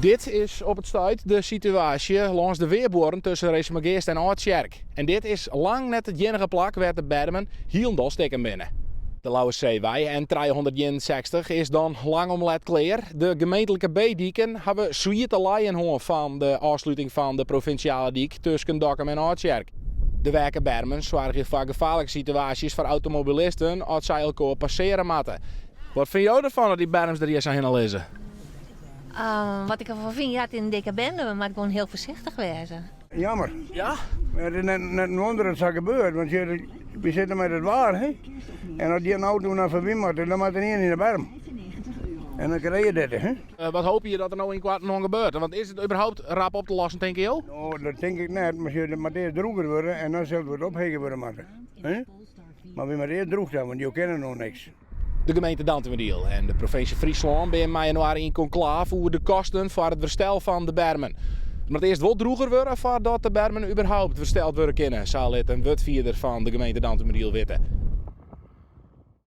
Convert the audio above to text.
Dit is op it stuit de situaasje lâns de Wearbuorren tusken Rinsumageast en Aldtsjerk. En dit is lang net it iennige plak wêr't de bermen hielendal stikken binne. De Lauwersseewei en 361 is dan lang om let klear. De gemeentlike B-diken hawwe swier te lijen hân fan de ôfsluting fan de provinsjale dyk tusken Dokkum en Aldtsjerk. De weakke bermen soargje foar gefaarlike situaasjes foar automobilisten as sy elkoar passeare moatte. Wat fine jo derfan dat dy berms der hjir sa hinne lizze? Wat ik derfan fyn, ja, it is in dikke bende, we moatte gewoan hiel foarsichtich wêze. Jammer. Ja? Mar it is net, net in wûnder dat it sa gebeurt, want sjoch, we sitte mei it waar, hè. En as hjir in auto nei foarby moat, dan moat der ien yn de berm. En dan krije je dit, hè. Wat hoopje je dat der no ynkoarten oan gebeurt? Want is it überhaupt rap op te lossen, tinke jo? No, dat tink ik net, mar sjoch, it moat earst drûger wurde en dan sil it wat ophege wurde moatte, hè. Mar we moatte earst drûch ha, want jo kinne noch niks. De gemeente Dantumadiel en de provinsje Fryslân binne mei-inoar yn konklaaf oer de kosten foar it werstel fan de bermen. It moat earst wol drûger wurde foardat de bermen überhaupt wersteld wurde kinne, sa lit in wurdfierder fan de gemeente Dantumadiel witte.